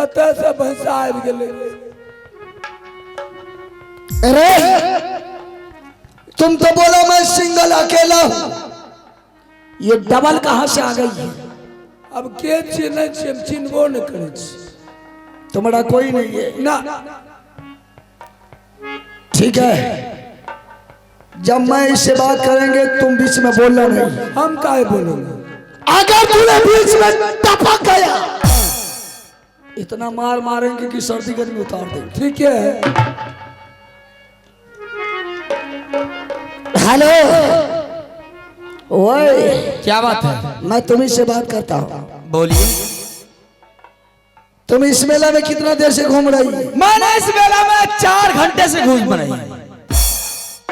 कतऽ से भैंसा आबि गेलै। अरे तुम तो बोला मैं सिंगल अकेला हूं, ये डबल कहां से आ गई है? अब के चिन्है छियै, हम चिन्हबो नहि करै छी। तुम्हारा कोई नहीं है ना। ठीक है, जब मैं इससे बात करेंगे तुम बीच में बोलना नहीं। हम काहे बोलेंगे? अगर तूने बीच में टपक गया, इतना मार मारेंगे कि सर्दी गर्मी उतार देंगे। ठीक है। हेलो, ओए। क्या बात है? मैं तुम्ही से बात करता हूँ। बोलिए। तुम इस मेला में कितना देर से घूम रही है? मैंने इस मेला में 4 घंटे से घूम रही हूँ।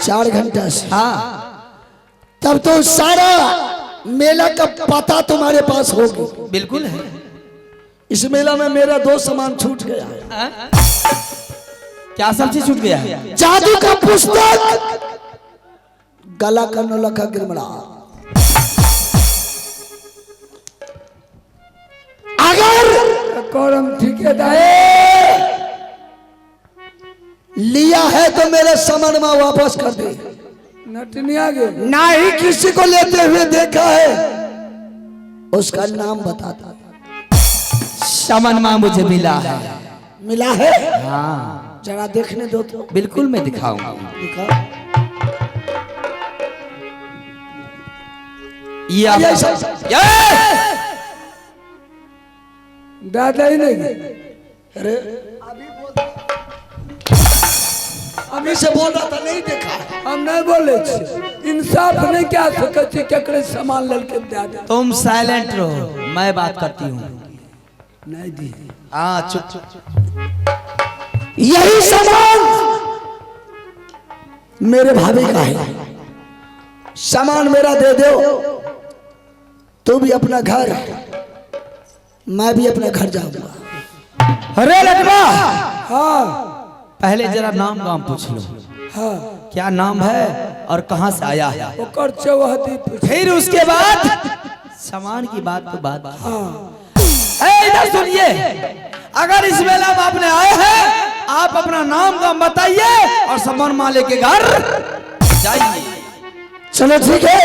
4 घंटा से? हाँ। तब तो सारा मेला का पता तुम्हारे पास होगी। बिल्कुल है। इस मेला में मेरा 2 सामान छूट गया है। हाँ? क्या सब चीज छूट गया है? जादू का पुस्तक, गला का नौलखा गिरमड़ा। अगर करम ठेकेदार लिया है तो मेरे सामान में वापस कर दे। नटनिया गे। ना ही किसी को लेते हुए देखा है, उसका नाम बताता। सामान मां मुझे मिला है। मिला है? हाँ। जरा देखने दो तो। बिल्कुल, मैं दिखाऊंगा। दिखाओ। ये ये दादा ही नहीं। अरे अभी से बोल रहा था, नहीं देखा। हम नहीं बोले छी, इंसाफ नहीं क्या सकै छी, केकरे सामान ललके दे दे। तुम साइलेंट रहो, मैं बात करती हूँ। नहीं दी। हाँ चुप। यही सामान मेरे भाभी का है, सामान मेरा दे दो, तू भी अपना घर, मैं भी अपना घर जाऊंगा। अरे लटवा। हाँ। पहले जरा नाम गांव पूछ लो। हाँ। क्या नाम है और कहाँ से आया है? ओकर चौहदी पूछ। फिर उसके बाद सामान की बात तो बात। हाँ। इधर सुनिए, अगर इस मेला में आपने आए हैं, आप अपना नाम गांव बताइए और सामान माँ लेके घर जाइए। चलो ठीक है,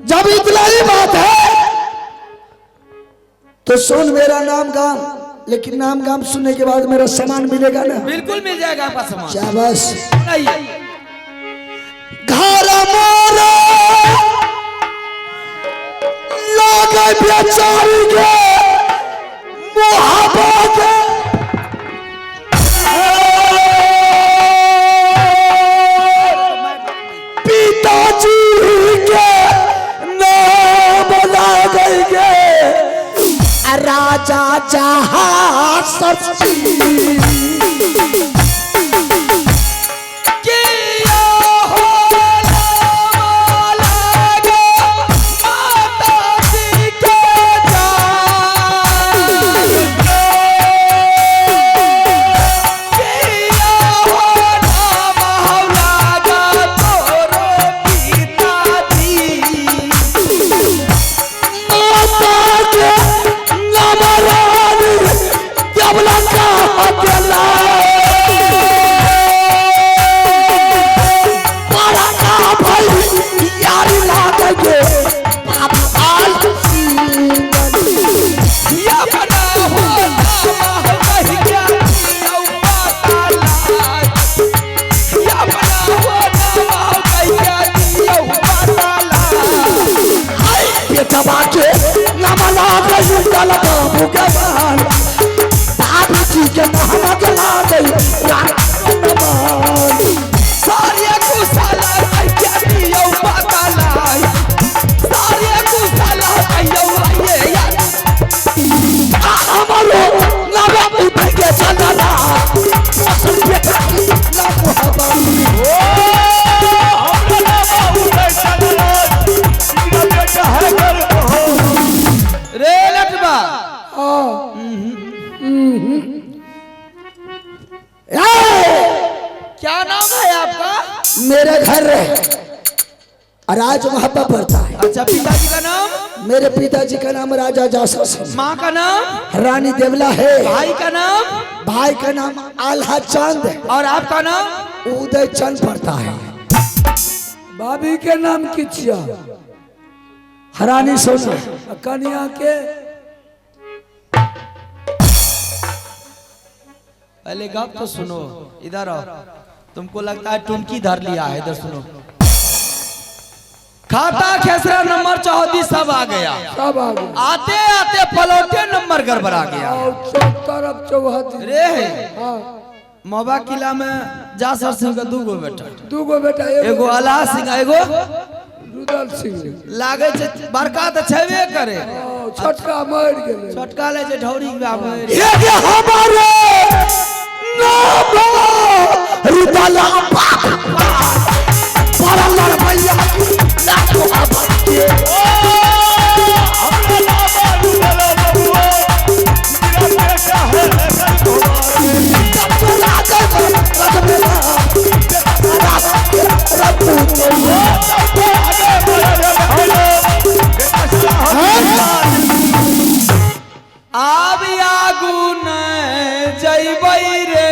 जब इतना ही बात है तो सुन मेरा नाम गांव, लेकिन नाम गांव सुनने के बाद मेरा सामान मिलेगा ना? बिल्कुल मिल जाएगा आपका सामान। शाबाश। नहीं। घर मोरा लागे बेचारी के मोहब्बत, पिताजी के नाम लागे गे राजा जहां सच्ची। क्या नाम है आपका? मेरे घर राज मोहब्बा पड़ता है। अच्छा, पिताजी का नाम? मेरे पिताजी का नाम राजा जासर सिंह। माँ का नाम? रानी देवला है। भाई का नाम? भाई का नाम आल्हा चंद। और आपका नाम? उदय चंद पड़ता है। भाभी के नाम की छिया? रानी सोना। आ कनिया के? पहले गप तो सुनो, इधर आओ। तुमको लगता है टुनकी धर लिया है, इधर सुनो। खाता खेसरा नंबर 34 सब आ गया। सब आ गया। आते आते पलौटे नंबर गड़बड़ा गया। और चौतरफ चौहदी। रे, हाँ। मोबा किला में जासर सिंह का दूगो बेटा। दूगो बेटा, एगो अल्लाह सिंह, एगो रुदल सिंह। लागे छै बड़का तऽ छेबे करे। ओ, छोटका मरि गेलै। छोटका ले छै ढौरी के आबै। ये के हमारे नाम रुदला बाप बड़ा लड़भैया लाखों आबाद के। आब आगू नै जैबै रे।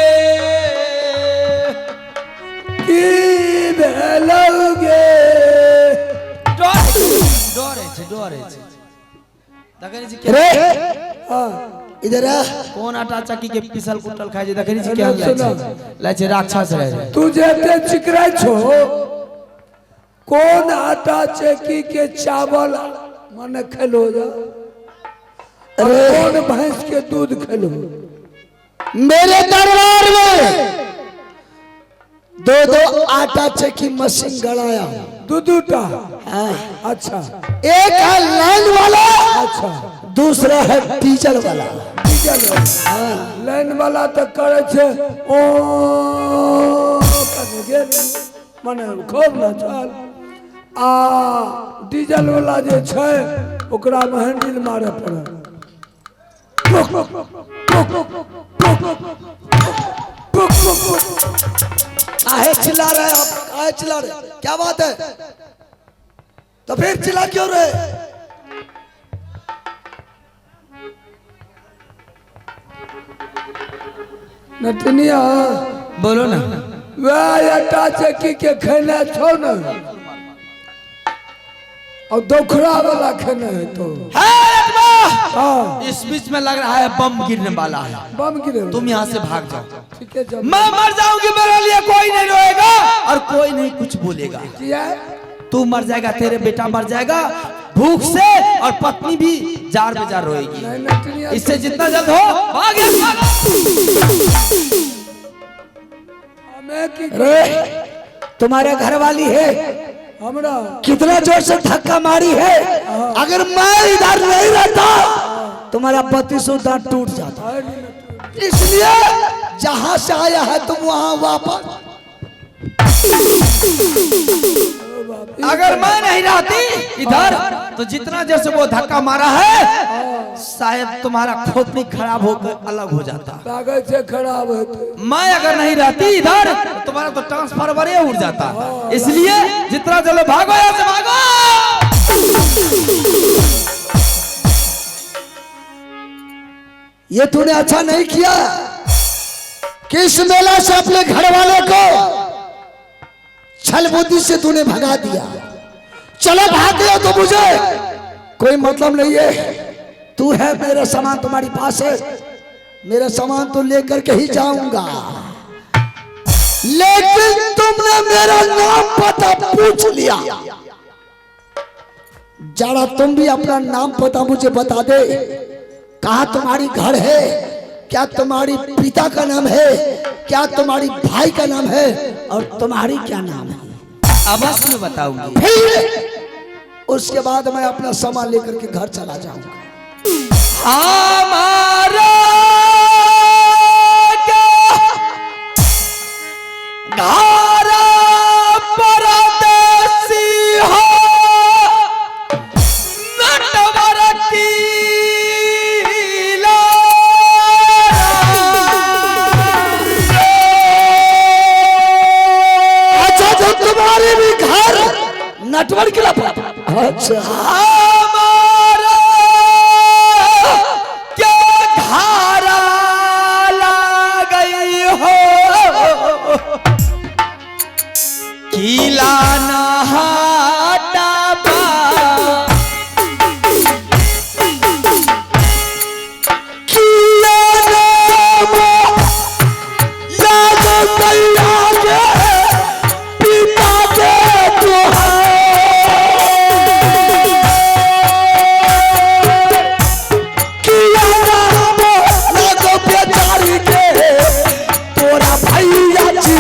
की भेलौ गे? डरे छै, डरे छै, देखै नै छी। रे, हाँ। इधर आ। कोन आटा चक्की के पिसल कुटल खाइ छै, देखै नै छी केहन लै छै, लै छै राक्षस रहै। तू जे एते चिकरै छो, कोन आटा चक्की के चावल मने खेलो जा और कोन भैंस के दूध खेलो? मेरे दरबार में दो दो आटा चक्की मशीन गड़ाया। दू दूटा? हाँ। अच्छा। एक है लाइन वाला। अच्छा। दूसरा है डीजल वाला। डीजल वाला। लाइन वाला तऽ करै छै ओ कने गेल, मने खूब नचल, आ डीजल वाला जे छै ओकरामे हैंडल मारऽ पड़ल। टुक टुक टुक टुक टुक। काहे चिल्ला रहे आप? काहे चिल्ला रहे? क्या बात है? तो फिर चिल्ला क्यों रहे? नटनिया। बोलो ना। वएह आटा चक्की के खेने छौ ने, और दोखरा वाला खेने है तो है अटवा। हाँ। इस बीच में लग रहा है बम गिरने वाला है। बम गिरे? तुम यहाँ से भाग जाओ। ठीक है, जब मैं मर जाऊंगी, मेरे लिए कोई नहीं रोएगा और कोई नहीं कुछ बोलेगा। किया? तू मर जाएगा, तेरे बेटा मर जाएगा भूख से और पत्नी भी जार बेजार रोएगी। नहीं नटनिया। इससे जितना जल्द हो भाग यहाँ से, भागो। हमें की रे, तुम्हारे घर वाली है। हमरा। कितना जोर से धक्का मारी है, अगर मैं इधर नहीं रहता तुम्हारा 32 दांत टूट जाता। इसलिए जहां से आया है तुम वहां वापस। अगर मैं नहीं रहती इधर तो जितना जोर से वो धक्का मारा है, शायद तुम्हारा खोपड़ी खराब होकर अलग हो जाता। लागै छै खराब हेतै। मैं अगर नहीं रहती इधर तो तुम्हारा तो ट्रांसफार्मर ही उड़ जाता। इसलिए जितना जल्द भागो यहाँ से, भागो। ये तूने अच्छा नहीं किया कि इस मेला से अपने घर वालों को छल बुद्धि से तूने भगा दिया। चलो भाग गया तो मुझे कोई मतलब नहीं है। तू है, मेरा सामान तुम्हारे पास है, मेरा सामान तो लेकर के ही जाऊंगा, लेकिन तुमने मेरा नाम पता पूछ लिया, जरा तुम भी अपना नाम पता मुझे बता दे। कहा तुम्हारी घर है? क्या तुम्हारी पिता का नाम है? क्या तुम्हारी भाई का नाम है? और तुम्हारी क्या नाम है? अवश्य बताऊंगी। फिर उसके बाद मैं अपना सामान लेकर के घर चला जाऊंगा। हमारा घर परदेसी हो नटवर की। अच्छा, तो तुम्हारे भी घर नटवर किला पर। अच्छा। हमारा के घारा गई हो किला नहाटा बा। किया नाम याद दैया के पिता के तुहार। किया नाम याद बेचारी के तोरा भैया जी।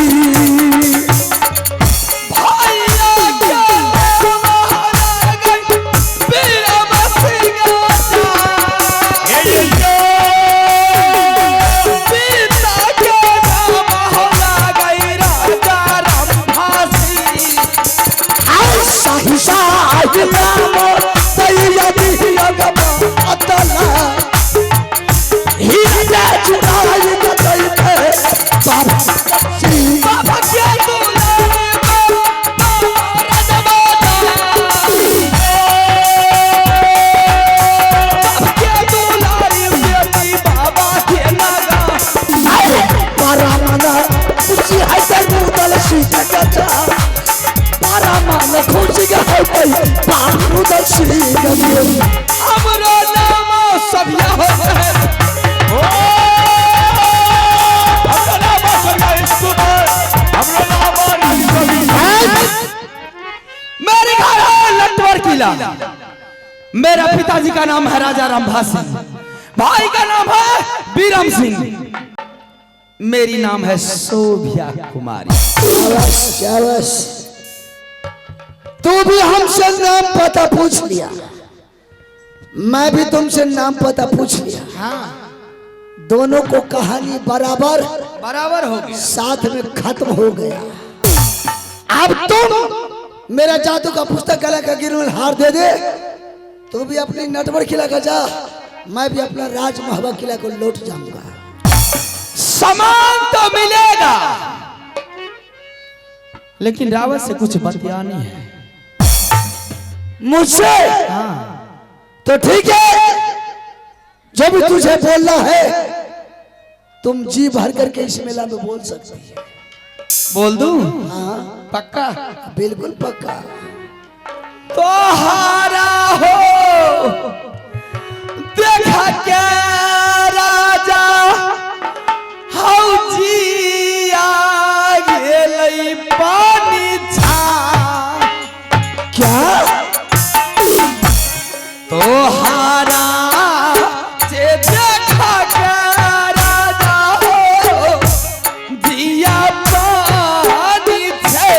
भैया के महाराज गई पीरम सिंह पिता के नाम होला गई राजा रामभासी। आय साही साही नाम दैया दिया गमा अतला हीरा चुराई गई थे बाबा जी। बाबा के दुलारे बाबा बाबा के दुलारे बेटी बाबा के नागा। पारा मना खुशी है ते मुदल सीख गचा। पारा मन खुशी है ते बाबू सीख गया। हमरो नाम सभिया हो है। हमरो नाम सभिया कुमार, हमरो नाम राज। मेरे घर है नटवर किला। मेरा पिताजी का नाम है राजा रामभा सिंह, भाई का नाम है बीरम सिंह, मेरी नाम है शोभिया कुमारी। शाबाश शाबाश, तू भी हमसे नाम पता पूछ लिया, मैं भी तुमसे नाम पता पूछ लिया। हाँ। दोनों को कहानी बराबर बराबर हो गया, साथ में खत्म हो गया। अब तुम मेरा जादू का पुस्तक गला का गिरवन हार दे दे, तू भी अपनी नटवर किला का जा, मैं भी अपना राजमहल किला को लौट जाऊंगा। सामान तो मिलेगा लेकिन रावत से कुछ बतियानी है मुझसे। हाँ। तो ठीक है, जो भी तुझे बोलना है तुम जी भर करके इस मेला में बोल सकती है। बोल दूं? हाँ। पक्का? बिल्कुल पक्का। तो हारा हो देखा के राजा हौजिया गेलै पानी छा। क्या? तो हारा जे देखा के राजा हो जिया पानी छे।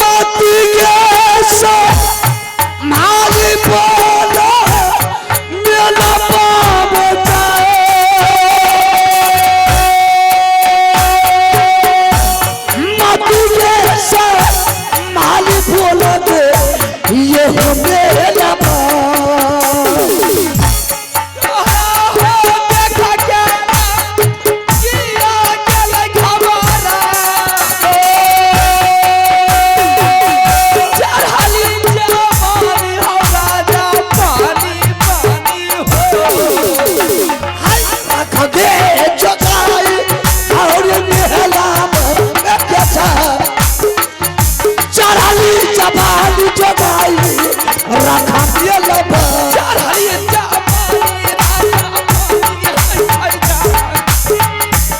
मोती के सो माली बोलो मेला पाप जाए। मोती के सो माली बोलो दे ये हो मेला पाप। हो देखा के जिया गेलै घबरा। चढ़ली जवानी हो राजा पानी पानी हो। रख दे जोगाई और मेला में कैसा चढ़ाली जबानी जोगाई रखा मेला चढ़ली जवानी राजा पानी हाय जा।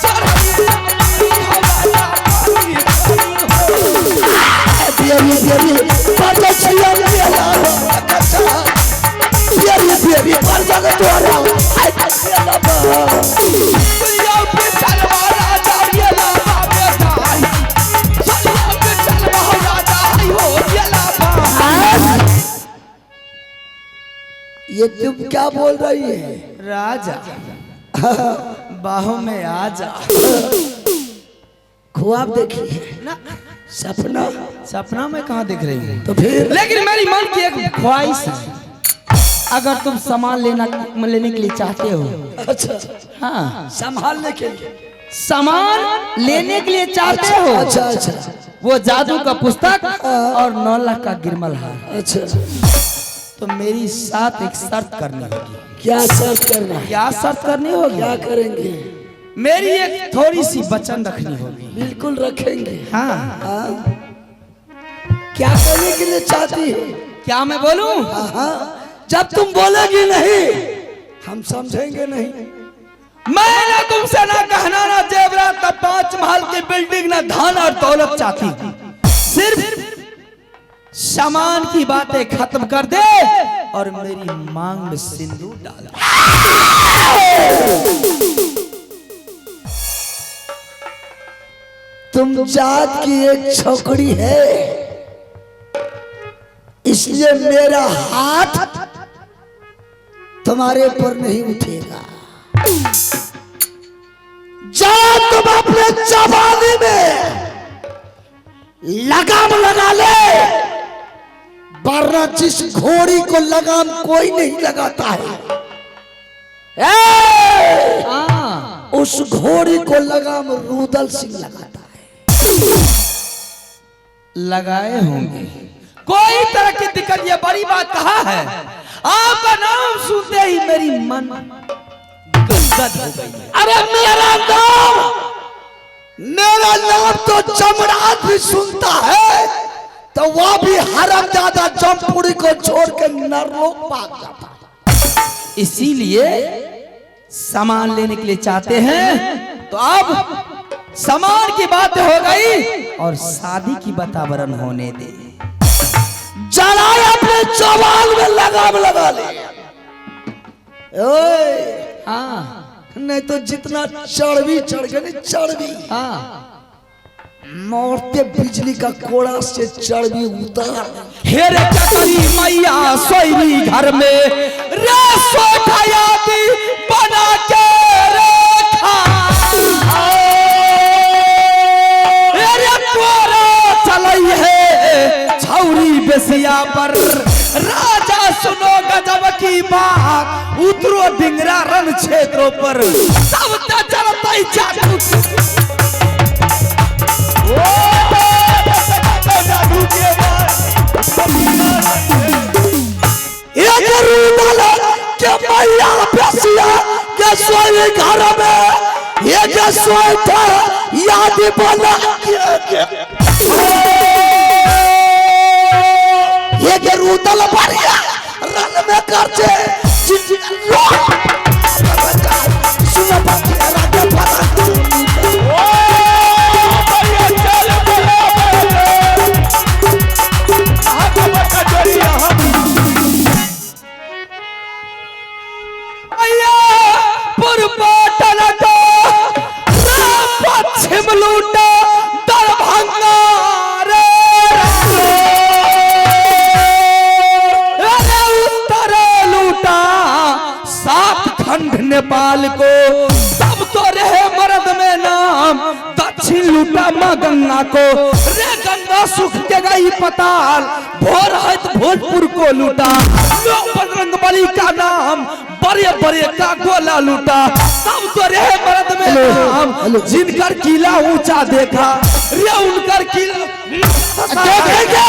चढ़ली जवानी हो राजा पानी पानी हो। बेरी बेरी पर छिया मेला कैसा बेरी बेरी पर जग तोरा हाय मेला सुनियो पे चलवा राजा येला बाबे दाई। सुनियो पे चलवा हो राजा हाय हो येला बा। ये तुम क्या बोल रही है? राजा बाहों में आ जा। ख्वाब देखिए ना। सपना? सपना में कहाँ देख रही हूँ। तो फिर? लेकिन मेरी मन की एक ख्वाहिश है, अगर तुम सामान लेना लेने के लिए चाहते हो। अच्छा। हाँ। संभालने के लिए। सामान लेने के लिए चाहते हो। अच्छा अच्छा। वो जादू का पुस्तक और 9 लाख का गिरमल हार। अच्छा। तो मेरी साथ एक शर्त करनी होगी। क्या शर्त करना है? क्या शर्त करनी होगी? क्या करेंगे? मेरी एक थोड़ी सी वचन रखनी होगी। बिल्कुल रखेंगे। हाँ। हाँ, क्या करने के लिए चाहती है? क्या मैं बोलूं? हाँ, जब तुम बोलेगी नहीं हम समझेंगे नहीं। मैं ना तुमसे ना गहना ना जेवरात ना 5 महल की बिल्डिंग ना धन और दौलत चाहती, सिर्फ सामान की बातें खत्म कर दे और मेरी मांग में सिंदूर डाल। तुम जात की एक छोकरी है, इसलिए मेरा हाथ तुम्हारे पर नहीं उठेगा। जा तुम अपने जवानी में लगाम लगा ले, वरना जिस घोड़ी को लगाम कोई नहीं लगाता है, उस घोड़ी को लगाम रुदल सिंह लगाता है। लगाए होंगे, कोई तरह की दिक्कत। ये बड़ी बात कहा है, आपका नाम सुनते ही मेरी मन गदगद हो गई। अरे मेरा नाम तो चमराज भी सुनता है तो वह भी हरामजादा जमपुरी को छोड़ के नरलोक भाग जाता है। इसीलिए सामान लेने के लिए चाहते हैं। तो अब सामान की बात हो गई और शादी की वातावरण होने दे। जरा अपने जवान में लगाम लगा ले। ओए, हाँ, नहीं तो जितना चर्बी चढ़ गई, चर्बी, हाँ, मरते बिजली का कोड़ा से चर्बी उतार। हेरे चकरी मैया सोई घर में रे सोठायाती बना के रखा, रे तोरा चलई है छौरी बेसिया पर। राजा सुनो गजब की बात, उतरो डिंगरा रण क्षेत्रों पर, सब चलता ही जादू। एक रूदल के मैया बेसिया के सोई घर में एक सोई था याद बना के एक रूदल बढ़िया रन में करचे सुनो पश्चिम लूटा दरभंगा रे, उत्तर लूटा 7 खंड नेपाल को, तब तो रहे मर्द में नाम। दक्षिण लूटा माँ गंगा को, रे गंगा सुख के गई पताल, भोर है भोजपुर को लूटा। लो बजरंग बली का नाम, बड़े बड़े का गोला लूटा, तब तो रहे मर्द में नाम। जिनकर किला ऊंचा देखा रे उनकर किला देखेंगे,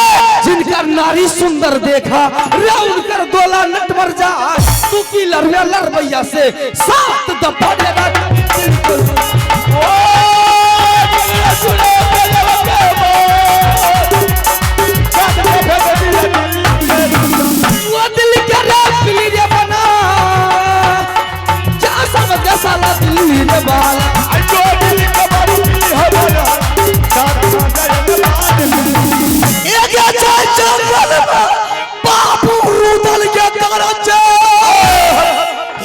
जिनकर नारी सुंदर देखा रे उनकर गोला नटवर जा। तू की लड़वे लड़बैया से 7 दफा दिल के रे बना क्या समझ साला दिल्ली रे बाला। बाबू रुदल के करचे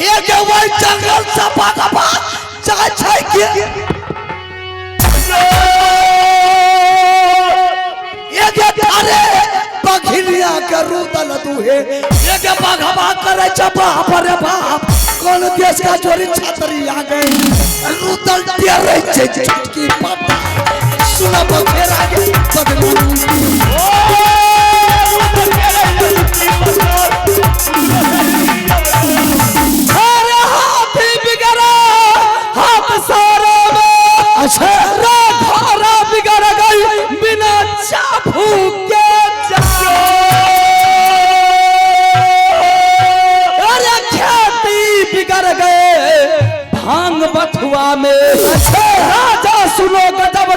एक वही जंगल सफा कपा चाय छाय के एक अरे बघिलिया के रुदल दुहे एक बघवा करे बाप रे बाप, कौन देश का चोरी छतरी आ गई रुदल टेरे छे छुटकी पाटा सुना बघेरा के बदलू। अरे हाथी बिगड़ा हाथ सारा में, अच्छा घोड़ा बिगड़ गई बिना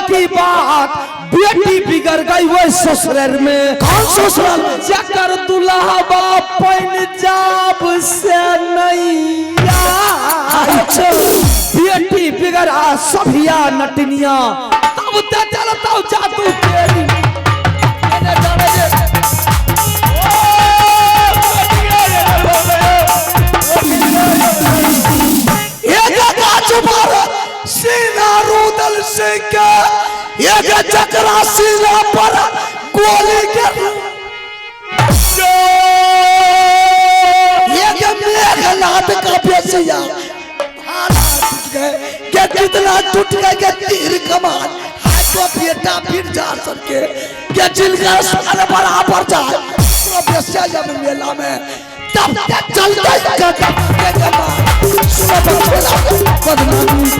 की बात, बेटी बिगड़ गई वो ससुराल में। कौन ससुराल में? जकर दुल्हा पंजाब से नहीं। अच्छा। बेटी बिगड़ा सभिया नटनिया, तब ते चलता जादू तेरी। सीना रूदल सिंह के एक चकरा सीना पर गोली के एक मेघनाथ का बेसिया भाला टूट गए के कितना टूट गए के तीर कमान हाथ तो बेटा फिर जा सके के जिनका साल बराबर जाए तो बेसिया जब मेला में तब तक चलते कदम के जमा सुनो बचेला बदनामी।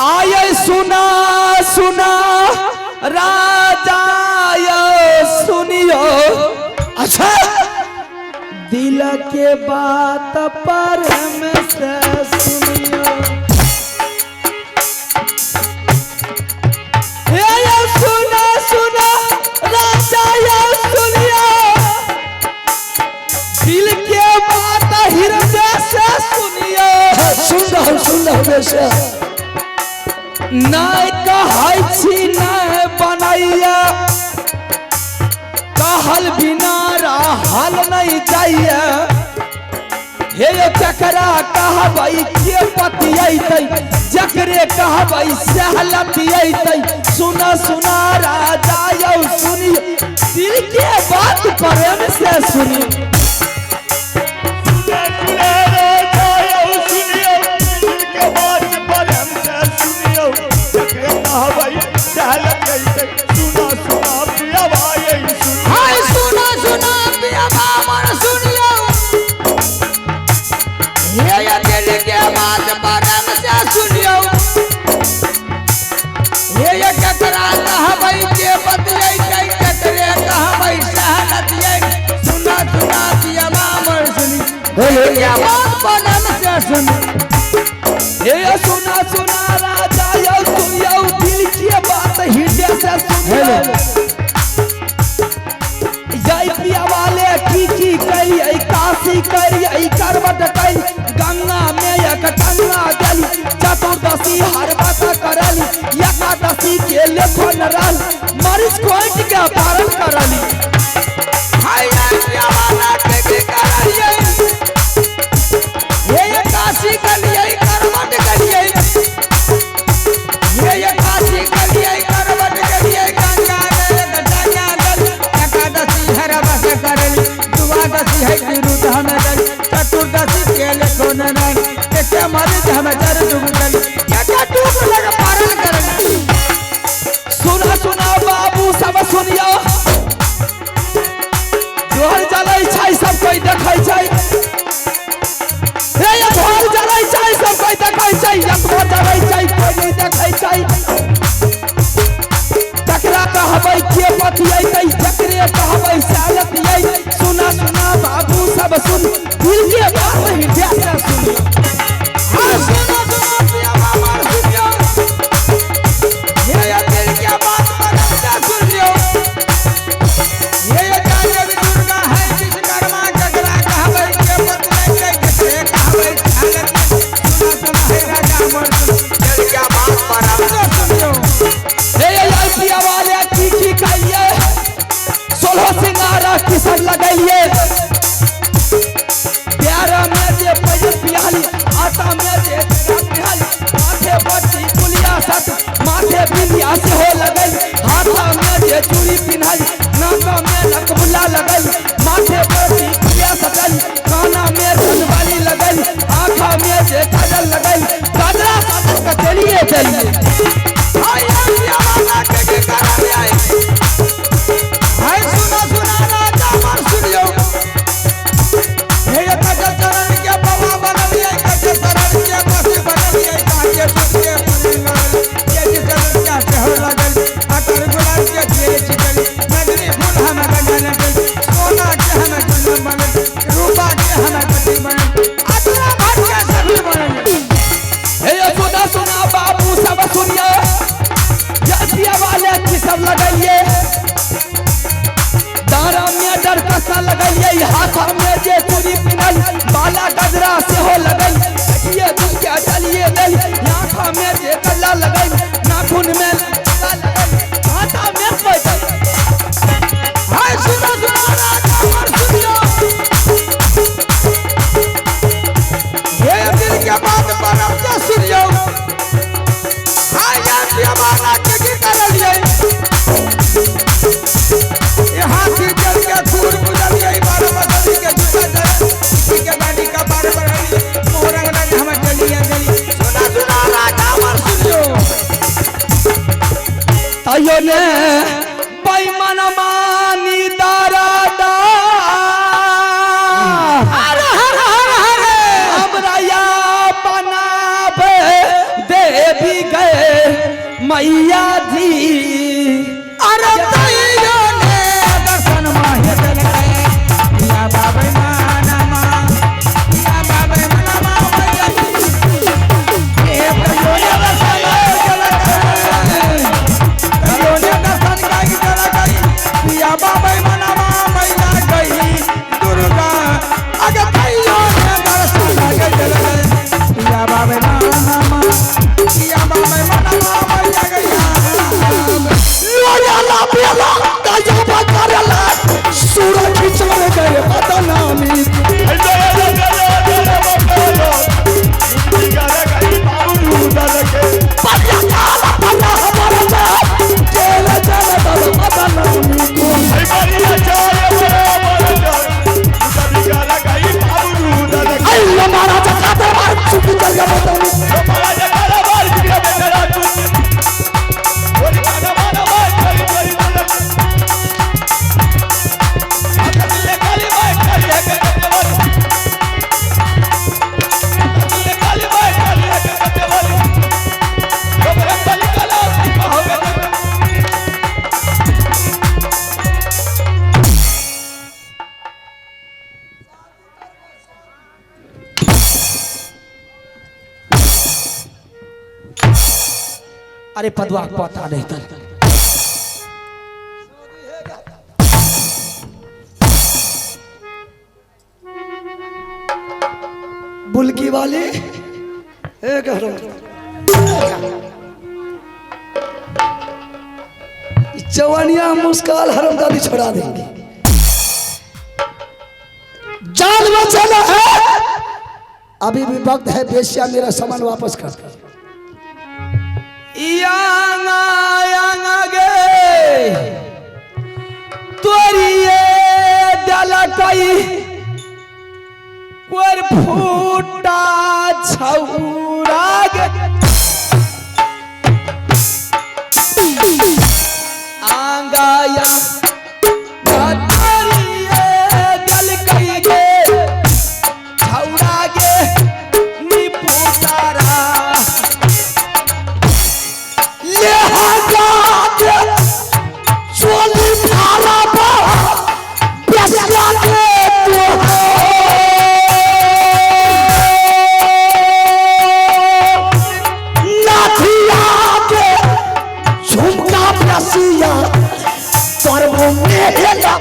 आये सुना सुना राजा सुनियो। अच्छा। दिल के बात पर में से सुनियो। ये सुना सुना राजा सुनियो, दिल के बात हृदय से सुनियो। सुन रहा बेशा। नहीं कहै छी नहीं बनैया, कहल बिना रहल नहीं जाइए। हे जकरा कहबै के पतियैतै, जकरे कहबै सहलतियैतै। सुना सुना राजा यौ सुनियो, दिल के बात प्रेम से सुनियो। सुना सुना पिया बामन सुनियो, ये दिल के बात परम से सुनियो। ये ककरा कहबै के बतियै, ककरे कहबै सहलतियै। सुना सुना पिया बामन सुनियो, दिल के बात परम से सुनियो। ये सुना सुना राजा यौ सुनियो, दिल के बात हृदय से सुनियो। जय पिया वाले की करियै, काशी करियै, करवट करी, गंगा में एक टंगा देली, चतुर्दशी हर बात करली, एकादशी के लेखन रहल, मरीज खोट के पारण करली। हाय पिया वाला के करियै, हे काशी करियै, करवट करियै, हे काशी करियै, करवट करियै, गंगा में एक टंगा देली, एकादशी हर बात करली, द्वादशी है विरुद्ध हमें गली, चतुर्दशी के लेखन रहल, एके मरीज हमें जर डूब गली, एके डूब लग पारण करली। सुना सुना बाबू सब सुनियो, जोहर जलै छै सब कोई देखै छै। हे भोर जलै छै सब कोई देखै छै, यत्नो जलै छै कोई नहीं देखै छै। तकरा कहबै के पतियैतै, जकरे कहबै सहलतियै। सुना सुना बाबू सब सुन, दिल के बात हृदय से सुनियो। सुना सुना पिया बाबा सुनियो, ये दिल के बात परम से सुनियो। ये जागे दुर्गा है विश्वकर्मा, ककरा कहबै के बतलै, ककरे कहबै सहलतियै। सुना सुना हे राजा मोर, दिल के बात परम से सुनियो। हे पिया वाले की कहिए, कजरा से हो लगल कटिए दूध के चलिए दल आँखा में जे कल्ला लगल नाखून में लगल हाथा में पैदल। हाय सुनो सुनो राजा हमर सुनियो हे दिल के बात पर अब के सुनियो। हाय यार पियावाला के की करलियै ये हाथी जल के खूर बुझलियै बारह बदली के जूता दे किसी के गाड़ी का बार बढ़ली मोरंग रंग हम चलिए गली। सुना सुना राजा हमर सुनियो तैयो ने बेईमान मानी दारादा हर हर हर हर हमरा या बनाबे देवी गए मैया जी। अरे तैयो ने दर्शन माहे चलके या बाबे मानमा या बाबे मानमा मैया जी। ए तैयो ने दर्शन माहे चलके तैयो ने दर्शन गाई चलके या बाबे मानमा मैया गई दुर्गा। अगे तैयो ने दर्शन गाई चलके या बाबे मानमा या बाबे मानमा मैया गई। सूरज चले गए बदनामी अरे पदवा पता नहीं तल बुलकी वाली एक चवनिया मुस्कान हरम दादी छोड़ा देंगे। जान बचाना है अभी भी वक्त है, बेश्या मेरा सामान वापस कर। यांगा यांगा गे तोरिए दलकई कोर फूटा छौरा गे आंगा यांगा तोरिए दलकई गे छौरा गे निपुतारा झुमका रसिया पर वो मेला।